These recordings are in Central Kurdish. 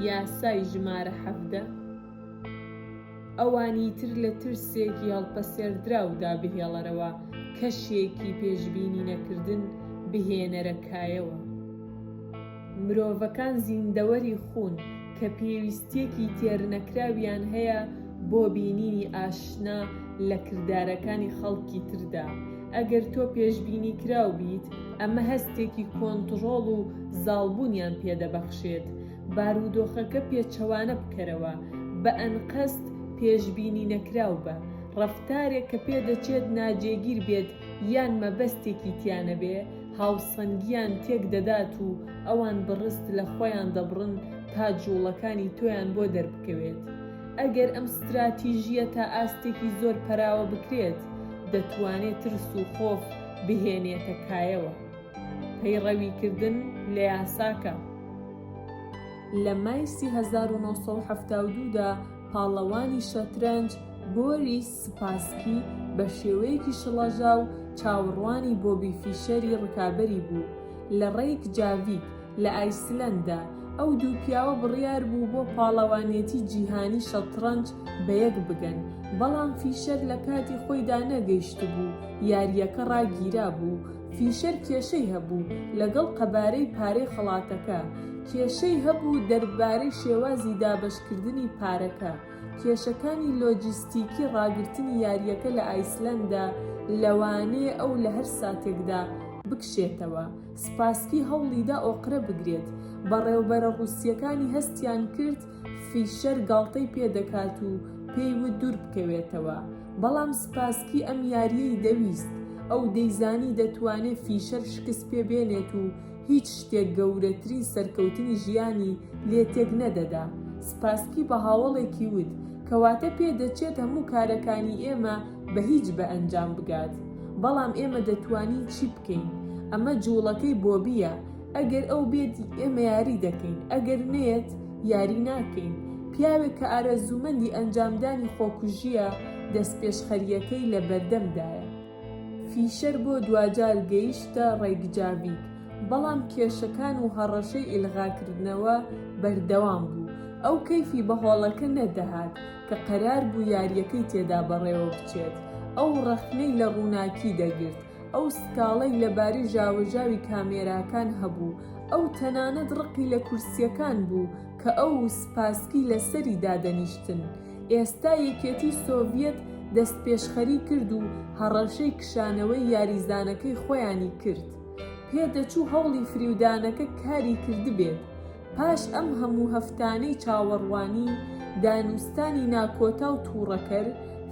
یاسای ژمارە 17؟ ئەوانی تر لە ترسێکی هەڵپەسێردراودا بهێڵەرەوە، کەشێکی پێشبینینەکردن بهێنەرە کایەوە. مرۆڤەکان زیندەوەری خوون کە پێویستییەکی تێرنەکراویان هەیە بۆ بینینی ئاشنا لە کردارەکانی خەڵکی تردا. ئەگەر تۆ پێشبینیکراو بیت، ئەمە هەستێکی کۆنتڕۆڵ و زاڵبوونیان پێدەبەخشێت. بارودۆخەکە پێچەوانە بکەرەوە، بە ئەنقەست پێشبینینەکراو بە. ڕەفتارێک کە پێدەچێت ناجێگیر بێت یان مەبەستێکی تیا نەبێ، هاوسەنگییان تێک دەدات و ئەوان بڕست لە خۆیان دەبڕن تا جووڵەکانی تۆیان بۆ دەربکەوێت. ئەگەر ئەم ستراتیژییە تا ئاستێکی زۆر پەراوە بکرێت، دەتوانێ ترس و خۆف بهێنێتە کایەوە. پەیڕەویکردن لە یاساکە. لە مایسی 1972 دا پاڵەوانی شەترەنج بۆریس سپاسکی بە شێوەیەکی شڵەژاو چاوەڕوانی بۆبی فیشەری ڕکابەری بوو لە ڕەیکجاڤیک لە ئایسلەندا، ئەو دوو پیاوە بڕیار بوو بۆ پاڵەوانێتی جیهانی شەتڕەنج بەیەک بگەن، بەڵام فیشەر لە کاتی خۆیدا نەگەیشتبوو، یارییەکە ڕاگیرابوو. فیشەر کێشەی هەبوو لەگەڵ قەبارەی پارەی خەڵاتەکە، کێشەی هەبوو دەربارەی شێوازی دابەشکردنی پارەکە، کێشەکانی لۆجیستیکی ڕاگرتنی یارییەکە لە ئایسلەندا، لەوانەیە ئەو لە هەر ساتێکدا بکشێتەوە. سپاسکی هەوڵیدا ئۆقرە بگرێت. بەڕێوبەرە ڕووسییەکانی هەستیان کرد فیشەر گاڵتەی پێدەکات و پێی وت دووربکەوێتەوە. بەڵام سپاسکی ئەم یارییەی دەویست. ئەو دەیزانی دەتوانێت فیشەر شکست پێ بێنێت و هیچ شتێک گەورەترین سەرکەوتنی ژیانی لێ تێک نەدەدا. سپاسکی بە هاوەڵێکی وت، کەواتە پێدەچێت هەموو کارەکانی ئێمە بە هیچ بە ئەنجام بگات. بەڵام ئێمە دەتوانین چی بکەین؟ ئەمە جووڵەکەی بۆبییە. ئەگەر ئەو بێت ئێمە یاری دەکەین، ئەگەر نەیەت یاری ناکەین. پیاوێک کە ئارەزوومەندی ئەنجامدانی خۆکوژییە، دەستپێشخەرییەکەی لە بەردەمدایە. فیشەر بۆ دواجار گەیشتە ڕەیکجاڤیک، بەڵام کێشەکان و هەڕەشەی ئیلغاکردنەوە بەردەوام بوو. ئەو کەیفی بە هۆڵەکە نەدەهات کە قەرار بوو یارییەکەی تێدا بەڕێوە بچێت. ئەو ڕەخنەی لە ڕووناکی دەگرت، ئەو سکاڵای لەبارەی ژاوەژاوی کامێراکان هەبوو، ئەو تەنانەت ڕقی لە کورسییەکان بوو کە ئەو و سپاسکی لەسەری دادەنیشتن. ئێستا یەکێتی سۆڤیەت دەستپێشخەری کرد و هەڕەشەی کشانەوەی یاریزانەکەی خۆیانی کرد. پێدەچوو هەوڵی فریودانەکە کاری کردبێت. پاش ئەم هەموو هەفتانەی چاوەڕوانی، دانوستانی ناکۆتا و تووڕەکەر،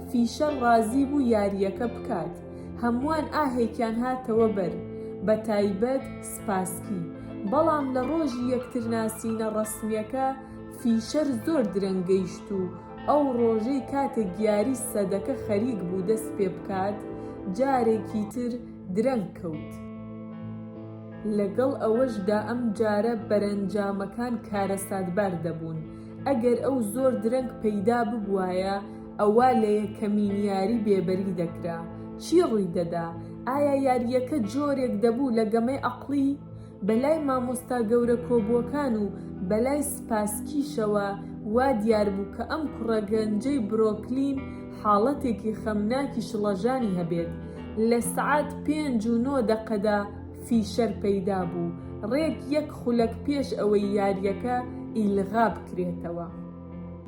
فیشەر ڕازی بوو یارییەکە بکات. هەمووان ئاهێکیان هاتەوە بەر، بەتایبەت سپاسکی. بەڵام لە ڕۆژی یەکترناسینە ڕەسمییەکە، فیشەر زۆر درەنگ گەیشت و ئەو ڕۆژەی کاتێک یاری سەدەکە خەریک بوو دەست پێ بکات، جارێکی تر درەنگ کەوت. لەگەڵ ئەوەشدا ئەمجارە بەرەنجامەکان کارەساتبار دەبوون. ئەگەر ئەو زۆر درەنگ پەیدا ببوایە، ئەوا لە یەکەمین یاری بێبەری دەکرا. چی ڕووی دەدا؟ ئایا یارییەکە جۆرێک دەبوو لە گەمەی عەقڵی؟ بەلای مامۆستا گەورە کۆبووەکان و بەلای سپاسکیشەوە وا دیار بوو کە ئەم کوڕە گەنجەی برۆکلین حاڵەتێکی خەمناکی شڵەژانی هەبێت. لە سەعات 5 و 9 دەقەدا فیشەر پەیدا بوو، ڕێک یەک خولەک پێش ئەوەی یارییەکە ئیلغا بکرێتەوە.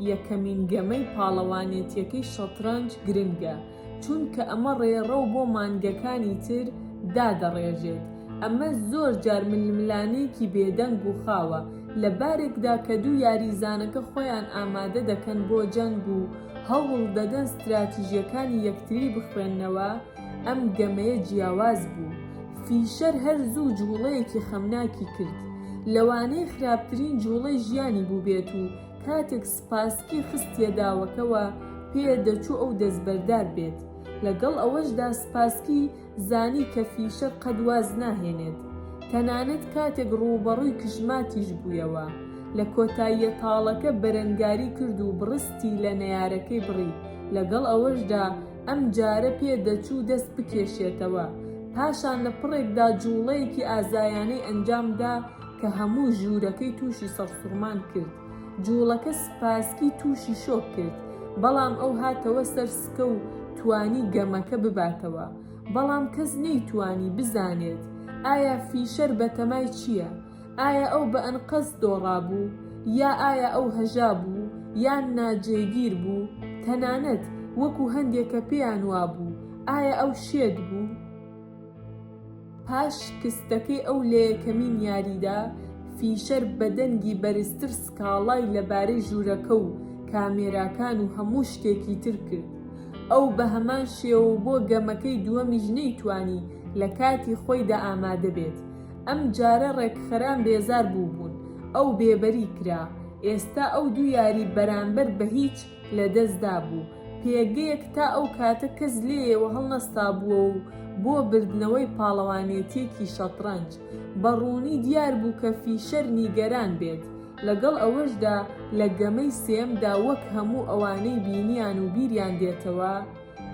یەکەمین گەمەی پاڵەوانێتیەکەی شەترەنج گرنگە، چونکە ئەمە ڕێڕەو بۆ مانگەکانی تر دادەڕێژێت. ئەمە زۆر جار ململانێیەکی بێدەنگ و خاوە، لە بارێکدا کە دوو یاریزانەکە خۆیان ئامادە دەکەن بۆ جەنگ و هەوڵ دەدەن ستراتیژیەکانی یەکتری بخوێننەوە، ئەم گەمەیە جیاواز بوو. فیشەر هەر زوو جووڵەیەکی خەمناکی کرد. لەوانەیە خراپترین جووڵەی ژیانی بووبێت و کاتێک سپاسکی خستیە داوەکەوە پێدەچوو ئەو دەستبەردار بێت. لەگەڵ ئەوەشدا سپاسکی زانی کە فیشەر قەت واز ناهێنێت. تەنانەت کاتێک ڕووبەڕووی کشماتیش بوویەوە. لە کۆتاییە تاڵەکە بەرەنگاری کرد و بڕستی لە نەیارەکەی بڕی. لەگەڵ ئەوەشدا ئەم جارە پێدەچوو دەست بکێشێتەوە. پاشان لە پڕێکدا جووڵەیەکی ئازایانەی ئەنجام دا کە هەموو ژوورەکەی تووشی سەرسوڕمان کرد. جووڵەکە سپاسکی تووشی شۆک کرد، بەڵام ئەو هاتەوە سەر سکە و توانی گەمەکە بباتەوە. بەڵام کەس نەیتوانی بزانێت ئایا فیشەر بەتەمای چییە؟ ئایا ئەو بە ئەنقەست دۆڕابوو؟ یا ئایا ئەو هەژا بوو یان ناجێگیر بوو؟ تەنانەت وەکو هەندێک کە پێیان وابوو، ئایا ئەو شێت بوو؟ پاش شکستەکەی ئەو لە یەکەمین یاریدا، فیشەر بە دەنگی بەرزتر سکاڵای لەبارەی ژوورەکە و کامێراکان و هەموو شتێکی تر کرد. ئەو بە هەمان شێوە و بۆ گەمەکەی دووەمیش نەیتوانی لە کاتی خۆیدا ئامادە بێت. ئەم جارە ڕێکخەران بێزار بووبوون، ئەو بێبەری کرا. ئێستا ئەو دوو یاری بەرامبەر بە هیچ لە دەست دابوو، پێگەیەک تا ئەو کاتە کەس لێیەوە هەڵنەستابووەوە و بۆ بردنەوەی پاڵەوانێتییەکی شەتڕەنج، بە ڕوونی دیار بوو کە فیشەر نیگەران بێت. لەگەڵ ئەوەشدا لە گەمەی سێیەمدا وەک هەموو ئەوانەی بینیان و بیریان دێتەوە،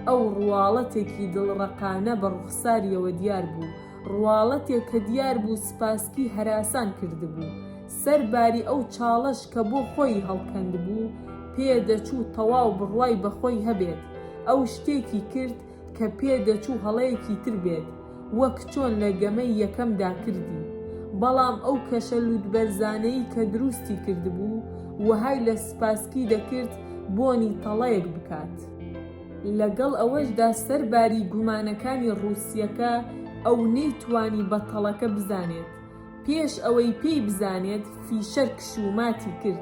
ئەو ڕواڵەتێکی دڵڕەقانە بە ڕوخساریەوە دیار بوو، ڕواڵەتێک کە دیار بوو سپاسکی هەراسان کردبوو. سەر باری ئەو چاڵەش کە بۆ خۆی هەڵکەندبوو، پێ دەچوو تەواو بڕوای بە خۆی هەبێت. ئەو شتێکی کرد کە پێ دەچوو هەڵەیەکی تر بێت، وەک چۆن لە گەمەی یەکەمدا کردی. بەڵام ئەو کەشە لووتبەرزانەی کە دروستی کردبوو، وەهای لە سپاسکی دەکرد بۆنی تەڵەیەک بکات. لەگەڵ ئەوەشدا سەرباری گومانەکانی ڕووسییەکە، ئەو نەیتوانی بە تەڵەکە بزانێت. پێش ئەوەی پێی بزانێت، فیشەر کشوماتی کرد.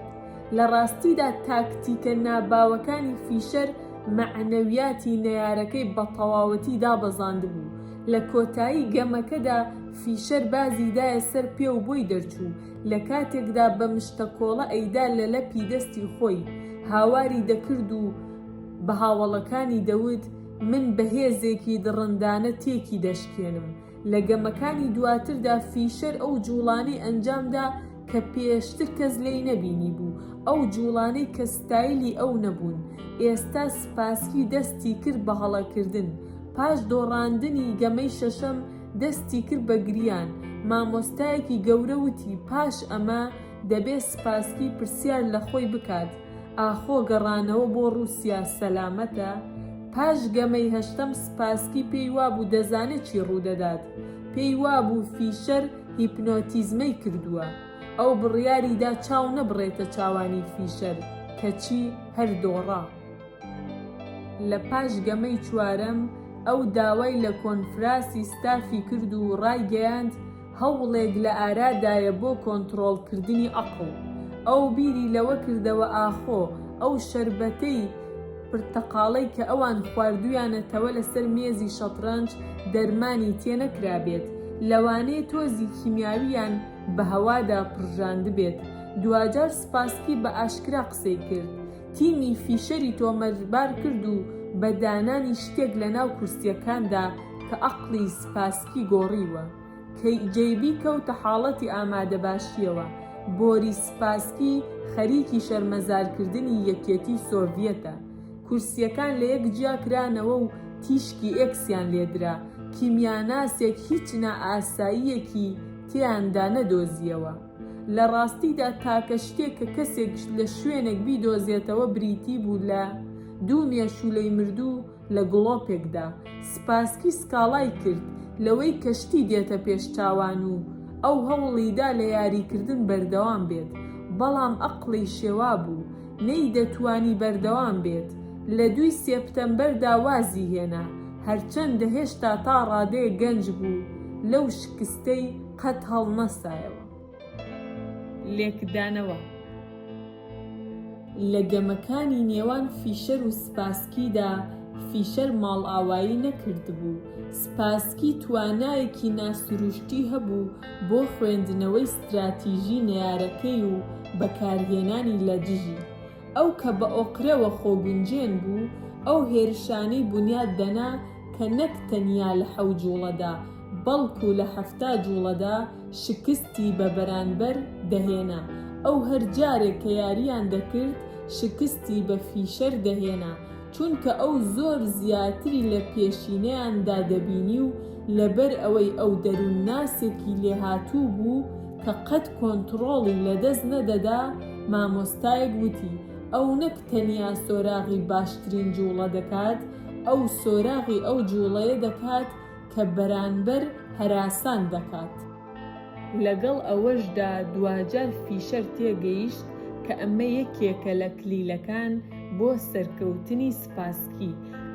لە ڕاستیدا تاکتیکە ناباوەکانی فیشەر مەعنەویاتی نەیارەکەی بە تەواوەتی دابەزاندبوو. لە کۆتایی گەمەکەدا فیشەر بازی دایە سەر پێ و بۆی دەرچوو، لە کاتێکدا بە مشتەکۆڵە ئەیدا لە لەپی دەستی خۆی، هاواری دەکرد و بە هاوەڵەکانی دەوت، من بە هێزێکی دڕندانە تێکی دەشکێنم. لە گەمەکانی دواتردا فیشەر ئەو جووڵانەی ئەنجامدا کە پێشتر کەس لێی نەبینیبوو، ئەو جووڵانەی کە ستایلی ئەو نەبوون. ئێستا سپاسکی دەستی کرد بە هەڵەکردن. پاش دۆڕاندنی گەمەی شەشەم، دەستی کرد بە گریان. مامۆستایەکی گەورە وتی پاش ئەمە دەبێ سپاسکی پرسیار لە خۆی بکات ئاخۆ گەڕانەوە بۆ ڕووسیا سەلامەتە؟ پاش گەمەی هەشتەم سپاسکی پێی وابوو دەزانێت چی ڕوودەدات. پێی وابوو فیشەر هیپنۆتیزمەی کردووە. ئەو بڕیاری دا چاو نەبڕێتە چاوانی فیشەر، کەچی هەر دۆڕا. لە پاش گەمەی چوارەم، ئەو داوای لە کۆنفراسی ستافی کرد و ڕایگەیاند هەوڵێک لە ئارادایە بۆ کۆنتڕۆڵکردنی ئەقڵ. ئەو بیری لەوە کردەوە ئاخۆ ئەو شەربەتەی پرتەقاڵەی کە ئەوان خواردوویانەتەوە لەسەر مێزی شەتڕەنج دەرمانی تێنەکرابێت، لەوانەیە تۆزی کیمیاوییان بە هەوادا پڕژاندبێت. دواجار سپاسکی بە ئاشکرا قسەی کرد. تیمی فیشەری تۆمەتبار کرد و بە دانانی شتێک لەناو کورسییەکاندا کە ئەقڵی سپاسکی گۆڕیوە. کەی جەی بی کەوتە حاڵەتی ئامادەباشییەوە. بۆریس سپاسکی خەریکی شەرمەزارکردنی یەکێتی سۆڤیەتە. کورسییەکان لە یەک جیا کرانەوە و تیشکی ئێکسیان لێدرا. کیمیاناسێک هیچ نائاساییەکی تێیاندا نەدۆزییەوە. لە ڕاستیدا تاکە شتێک کە کەسێک لە شوێنێک بیدۆزێتەوە بریتی بوو لە دوو مێشوولەی مردوو لە گڵۆپێکدا. سپاسکی سکاڵای کرد لەوەی کە شتی دێتە پێش چاوان و ئەو هەوڵیدا لە یاریکردن بەردەوام بێت، بەڵام ئەقڵی شێوابوو، نەیدەتوانی بەردەوام بێت. لە دووی سێپتەمبەردا وازی هێنا، هەرچەندە هێشتا تا ڕادەیەک گەنج بوو، لەو شکستەی قەت هەڵنەسایەوە. لێکدانەوە. لە گەمەکانی نێوان فیشەر و سپاسکیدا فیشەر ماڵئاوایی نەکردبوو، سپاسکی توانایەکی ناسروشتی هەبوو بۆ خوێندنەوەی ستراتیژی نەیارەکەی و بەکارهێنانی لە دژی. ئەو کە بە ئۆقرەوە خۆگونجێن بوو، ئەو هێرشانەی بونیاد دەنا کە نەک تەنیا لە حەو جوڵەدا، بەڵکو لە 70 جوڵەدا شکستی بە بەرانبەر دەهێنا. ئەو هەر جارێک کە یارییان دەکرد شکستی بە فیشەر دەهێنا، چونکە ئەو زۆر زیاتری لە پێشینەیاندا دەبینی و لەبەر ئەوەی ئەو دەروونناسێکی لێهاتوو بوو کە قەت کۆنتڕۆڵی لەدەست نەدەدا. مامۆستایەک وتی، ئەو نەک تەنیا سۆراغی باشترین جووڵە دەکات، ئەو سۆراغی ئەو جووڵەیە دەکات کە بەرانبەر هەراسان دەکات. لەگەڵ ئەوەشدا دواجار فیشەر تێگەیشت کە ئەمە یەکێکە لە کلیلەکان بۆ سەرکەوتنی سپاسکی.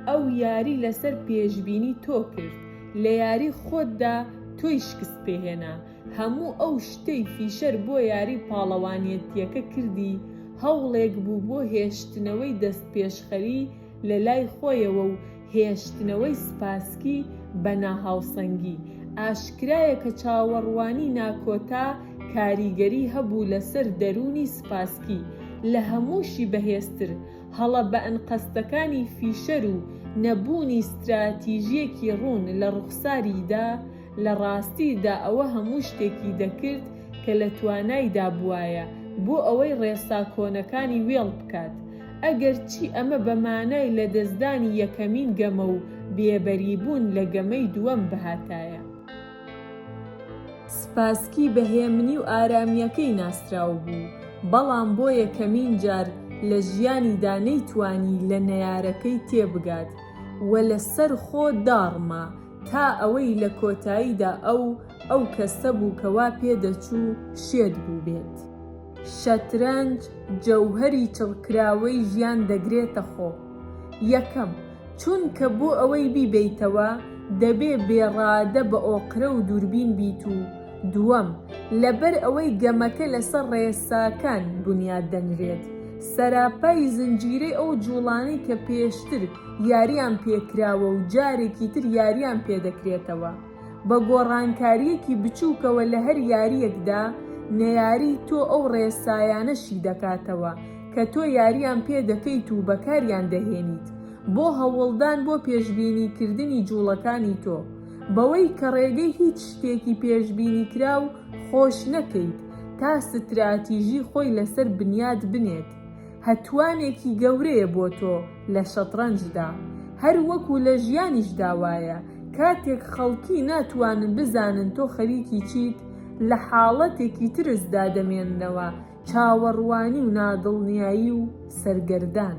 ئەو یاری لەسەر پێشبینی تۆ کرد. لە یاری خۆتدا تۆی شکست پێهێنا. هەموو ئەو شتەی فیشەر بۆ یاری پاڵەوانیەتیەکە کردی هەوڵێک بوو بۆ هێشتنەوەی دەستپێشخەری لە لای خۆیەوە و هێشتنەوەی سپاسکی بە ناهاوسەنگی. ئاشکرایە کە چاوەڕوانی ناکۆتا کاریگەری هەبوو لەسەر دەروونی سپاسکی، لە هەمووشی بەهێزتر، هەڵە بەئەنقەستەکانی فیشەر و نەبوونی ستراتیژییەکی ڕوون لە ڕوخساریدا، لە ڕاستیدا ئەوە هەموو شتێکی دەکرد کە لە توانایدا بوایە بۆ ئەوەی ڕێسا کۆنەکانی وێڵ بکات. ئەگەرچی ئەمە بە مانای لەدەستدانی یەکەمین گەمە و بێبەریبوون لە گەمەی دووەم بهاتایە. سپاسکی بە هێمنی و ئارامییەکەی ناسراو بوو، بەڵام بۆ یەکەمین جار لە ژیانیدا نەیتوانی لە نەیارەکەی تێبگات و لەسەرخۆ داڕما، تا ئەوەی لە کۆتاییدا ئەو، ئەو کەسە بوو کە وا پێدەچوو شێت بووبێت. شەترەنج جەوهەری چڕکراوەی ژیان دەگرێتە خۆ. یەکەم، چونکە بۆ ئەوەی بیبەیتەوە، دەبێ بێ ڕادە بە ئۆقرە و دووربین بیت و دووەم، لەبەر ئەوەی گەمەکە لەسەر ڕێساکان بنیات دەنرێت، سەراپای زنجیرەی ئەو جووڵانەی کە پێشتر یارییان پێکراوە و جارێکی تر یارییان پێدەکرێتەوە. بە گۆڕانکارییەکی بچووکەوە لە هەر یارییەکدا، نەیاری تۆ ئەو ڕێسایانە شیدەکاتەوە کە تۆ یارییان پێدەکەیت و بەکاریان دەهێنیت بۆ هەوڵدان بۆ پێشبینیکردنی جووڵەکانی تۆ، بەوەی کە ڕێگەی هیچ شتێکی پێشبینیکراو خۆش نەکەیت تا ستراتیژی خۆی لەسەر بنیات بنێت. هەتوانێکی گەورەیە بۆ تۆ لە شەتڕەنجدا. هەر وەکو لە ژیانیشدا وایە، کاتێک خەڵکی ناتوانن بزانن تۆ خەریکی چیت، لە حاڵەتێکی ترسدا دەمێننەوە، چاوەڕوانی و نادڵنیایی و سەرگەردان.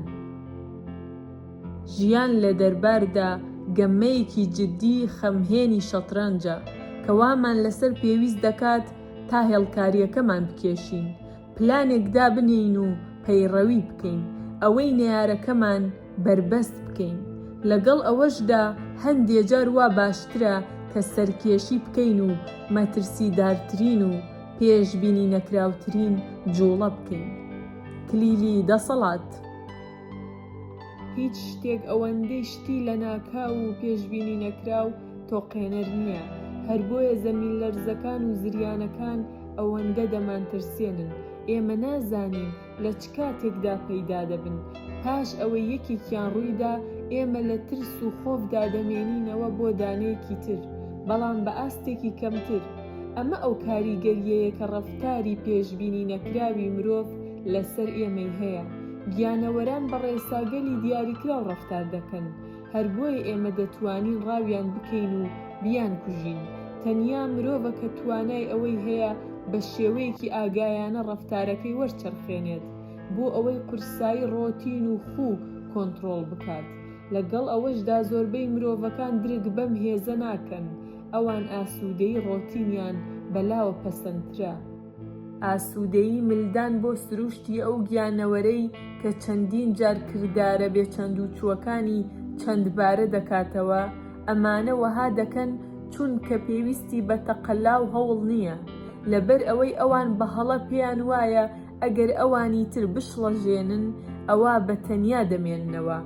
ژیان لە دەرباردا گەمەیەکی جدی خەمهێنی شەترەنجە، کە وامان لەسەر پێویست دەکات تا هێڵکارییەکەمان بکێشین، پلانێک دابنێین و پەیڕەوی بکەین، ئەوەی نەیارەکەمان بەربەست بکەین. لەگەڵ ئەوەشدا هەندێ جار وا باشترە کە سەرکێشی بکەین و مەترسیدارترین و پێشبینینەکراوترین جوڵە بکەین. کلیلی دەسەڵات. هیچ شتێک ئەوەندەی شتی لەناکاو و پێشبینینەکراو تۆقێنەر نییە، هەر بۆیە زەمینلەرزەکان و زریانەکان ئەوەندە دەمانترسێنن، ئێمە نازانین لە چ کاتێکدا پەیدا دەبن، پاش ئەوەی یەکێکیان ڕوویدا، ئێمە لە ترس و خۆفدا دەمێنینەوە بۆ دانەیەکی تر، بەڵام بە ئاستێکی کەمتر. ئەمە ئەو کاریگەرییەیە کە ڕەفتاری پێشبینینەکراوی مرۆڤ لەسەر ئێمەی هەیە. گیانەوەران بە ڕێساگەلی دیاریکراو ڕەفتار دەکەن، هەر بۆیە ئێمە دەتوانین ڕاویان بکەین و بیانکوژین. تەنیا مرۆڤە کە توانای ئەوەی هەیە بە شێوەیەکی ئاگایانە ڕەفتارەکەی وەرچەرخێنێت بۆ ئەوەی قورسایی ڕۆتین و خوو کۆنتڕۆڵ بکات. لەگەڵ ئەوەشدا زۆربەی مرۆڤەکان درک بەم هێزە ناکەن، ئەوان ئاسوودەیی ڕۆتینیان بەلاوە پەسەندترە. ئاسوودەیی ملدان بۆ سرووشتی ئەو گیانەوەرەی کە چەندین جار کردارە بێچەندوچووەکانی چەندبارە دەکاتەوە، ئەمانە وەها دەکەن چونکە پێویستی بە تەقەلا و هەوڵ نییە، لەبەر ئەوەی ئەوان بە هەڵە پێیان وایە ئەگەر ئەوانی تر بشڵەژێنن ئەوا بە تەنیا دەمێننەوە.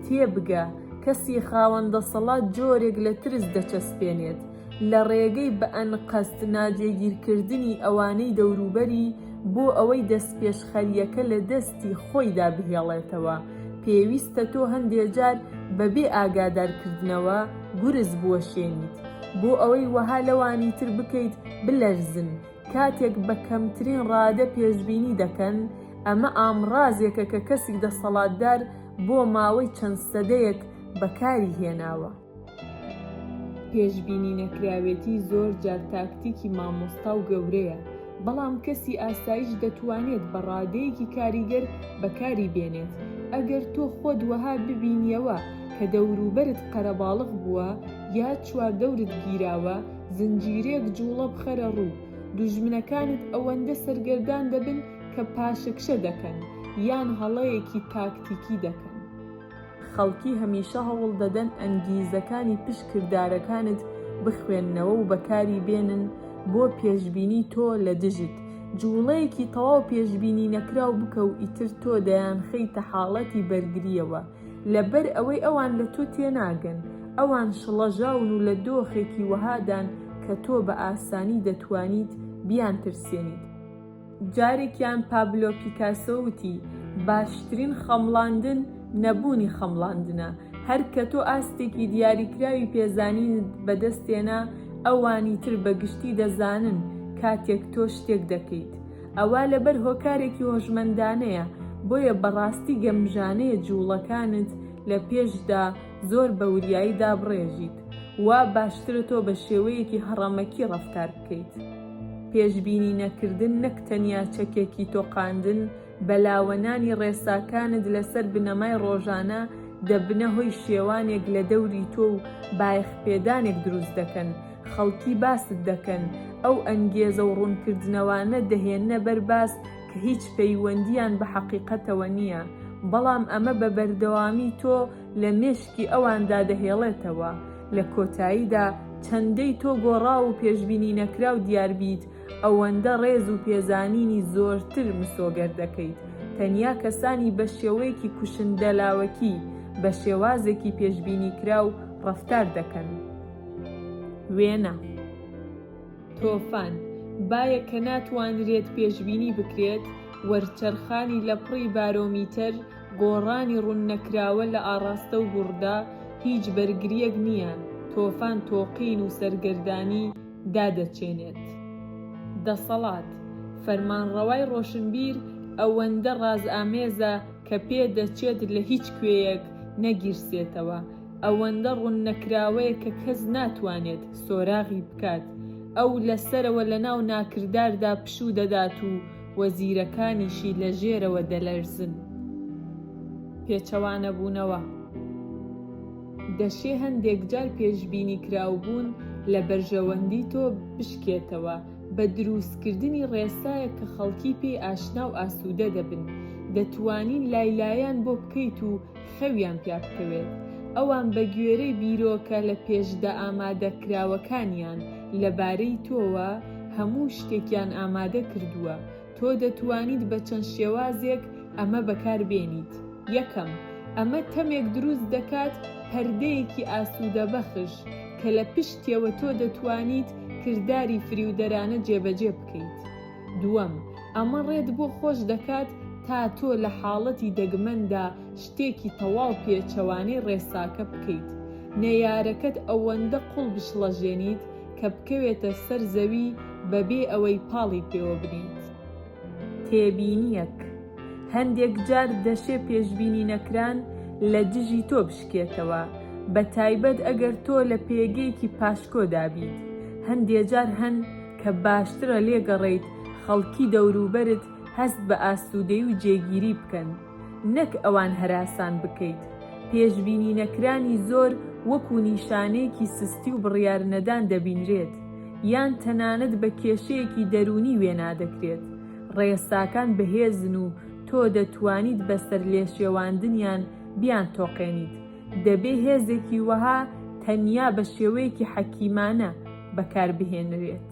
تێبگە، کەسی خاوەن دەسەڵات جۆرێک لە ترس دەچەسپێنێت، لە ڕێگەی بە ئەنقەست ناجێگیرکردنی ئەوانەی دەوروبەری بۆ ئەوەی دەستپێشخەرییەکە لە دەستی خۆیدا بهێڵێتەوە، پێویستە تۆ هەندێ جار بەبێ ئاگادارکردنەوە گورز بوەشێنیت بۆ ئەوەی وەها لەوانی تر بکەیت بلەرزن کاتێک بە کەمترین ڕادە پێشبینی دەکەن، ئەمە ئامڕازێکە کە کەسی دەسەڵاتدار بۆ ماوەی چەند سەدەیەک بەکاری هێناوە. پێشبینینەکراوێتی زۆر جار تاکتیکی مامۆستا و گەورەیە. بەڵام کەسی ئاساییش دەتوانێت بە ڕادەیەکی کاریگەر بەکاری بێنێت. ئەگەر تۆ خۆت وەها ببینیەوە کە دەوروبەرت قەرەباڵغ بووە یا چواردەورت گیراوە، زنجیرەیەک جووڵە بخەرە ڕوو. دوژمنەکانت ئەوەندە سەرگەردان دەبن کە پاشەکشە دەکەن یان هەڵەیەکی تاکتیکی دەکەن. خەڵکی هەمیشە هەوڵ دەدەن ئەنگیزەکانی پشت کردارەکانت بخوێننەوە و بەکاری بێنن بۆ پێشبینی تۆ لە دژت. جوڵەیەکی تەواو پێشبینی نەکراو بکە و ئیتر تۆ دەیانخەیتە حاڵەتی بەرگرییەوە. لەبەر ئەوەی ئەوان لە تۆ تێناگەن. ئەوان شڵەژاون و لە دۆخێکی وەهادان کە تۆ بە ئاسانی دەتوانیت بیانترسێنیت. جارێکیان پابلۆ پیکاسۆ وتی، باشترین خەمڵاندن نەبوونی خەمڵاندنە. هەر کە تۆ ئاستێکی دیاریکراوی پێزانینت بەدەستهێنا، ئەوانی تر بە گشتی دەزانن کاتێک تۆ شتێک دەکەیت. ئەوە لەبەر هۆکارێکی هۆشمەندانەیە، بۆیە بەڕاستی گەمژانەیە جووڵەکانت لە پێشدا زۆر بە وریایی دابڕێژیت. وا باشترە تۆ بە شێوەیەکی هەڕەمەکی ڕەفتار بکەیت. پێشبینی نەکردن نەک تەنیا چەکێکی تۆقاندن، بەلاوەنانی ڕێساکانت لەسەر بنەمای ڕۆژانە دەبنە هۆی شێوانێک لە دەوری تۆ و بایەخپێدانێک دروست دەکەن، خەڵکی باست دەکەن، ئەو ئەنگێزە و ڕوونکردنەوانە دەهێننە بەر باس کە هیچ پەیوەندییان بە حەقیقەتەوە نییە، بەڵام ئەمە بە بەردەوامی تۆ لە مێشکی ئەواندا دەهێڵێتەوە. لە کۆتاییدا چەندەی تۆ گۆڕاو و پێشبینینەکراو دیار بیت، ئەوەندە ڕێز و پێزانینی زۆرتر مسۆگەر دەکەیت. تەنیا کەسانی بە شێوەیەکی کوشندە لاوەکی، بە شێوازێکی پێشبینیکراو ڕەفتار دەکەن. وێنە. تۆفان، بایەک کە ناتوانرێت پێشبینی بکرێت، وەرچەرخانی لەپڕی بارۆمیتەر، گۆڕانی ڕووننەکراوە لە ئاڕاستە و گوڕدا، هیچ بەرگرییەک نییە، تۆفان تۆقین و سەرگەردانی دادەچێنێت. دەسەڵات، فەرمانڕەوای ڕۆشنبیر ئەوەندە ڕازئامێزە کە پێدەچێت لە هیچ کوێیەک نەگیرسێتەوە، ئەوەندە ڕووننەکراوەیە کە کەس ناتوانێت سۆراغی بکات، ئەو لە سەرەوە لەناو ناکرداردا پشوو دەدات و وەزیرەکانیشی لە ژێرەوە دەلەرزن. پێچەوانەبوونەوە. دەشێ هەندێکجار پێشبینیکراوبوون لە بەرژەوەندی تۆ بشکێتەوە بە دروستکردنی ڕێسایەک کە خەڵکی پێی ئاشنا و ئاسوودە دەبن، دەتوانین لایلایان بۆ بکەیت و خەویان پیا بکەوێت. ئەوان بە گوێرەی بیرۆکە لە پێشدا ئامادەکراوەکانیان لە بارەی تۆوە هەموو شتێکیان ئامادە کردووە. تۆ دەتوانیت بە چەند شێوازێک ئەمە بەکار بێنیت. یەکەم، ئەمە تەمێک دروست دەکات، پەردەیەکی ئاسوودەبەخش، کە لە پشتیەوە تۆ دەتوانیت کرداری فریودەرانە جێبەجێ بکەیت. دووەم، ئەمە ڕێت بۆ خۆش دەکات تا تۆ لە حاڵەتی دەگمەندا شتێکی تەواو پێچەوانەی ڕێساکە بکەیت. نەیارەکەت ئەوەندە قوڵ بشڵەژێنیت کە بکەوێتە سەر زەوی بەبێ ئەوەی پاڵی پێوە بنێیت. تێبینییەک، هەندێک جار دەشێ پێشبینینەکران لە دژی تۆ بشکێتەوە، بە تایبەت ئەگەر تۆ لە پێگەیەکی پاشکۆدا بیت. هەندێ جار هەن کە باشترە لێگەڕێیت خەڵکی دەوروبەرت هەست بە ئاسوودەیی و جێگیری بکەن، نەک ئەوان هەراسان بکەیت. پێشبینینەکرانی زۆر وەکو نیشانەیەکی سستی و بڕیارنەدان دەبینرێت، یان تەنانەت بە کێشەیەکی دەروونی وێنا دەکرێت. ڕێساکان بەهێزن و تۆ دەتوانیت بە سەرلێشێواندنیان بیانتۆقێنیت. دەبێ هێزێکی وەها تەنیا بە شێوەیەکی حەکیمانە بەکار بهێنرێت.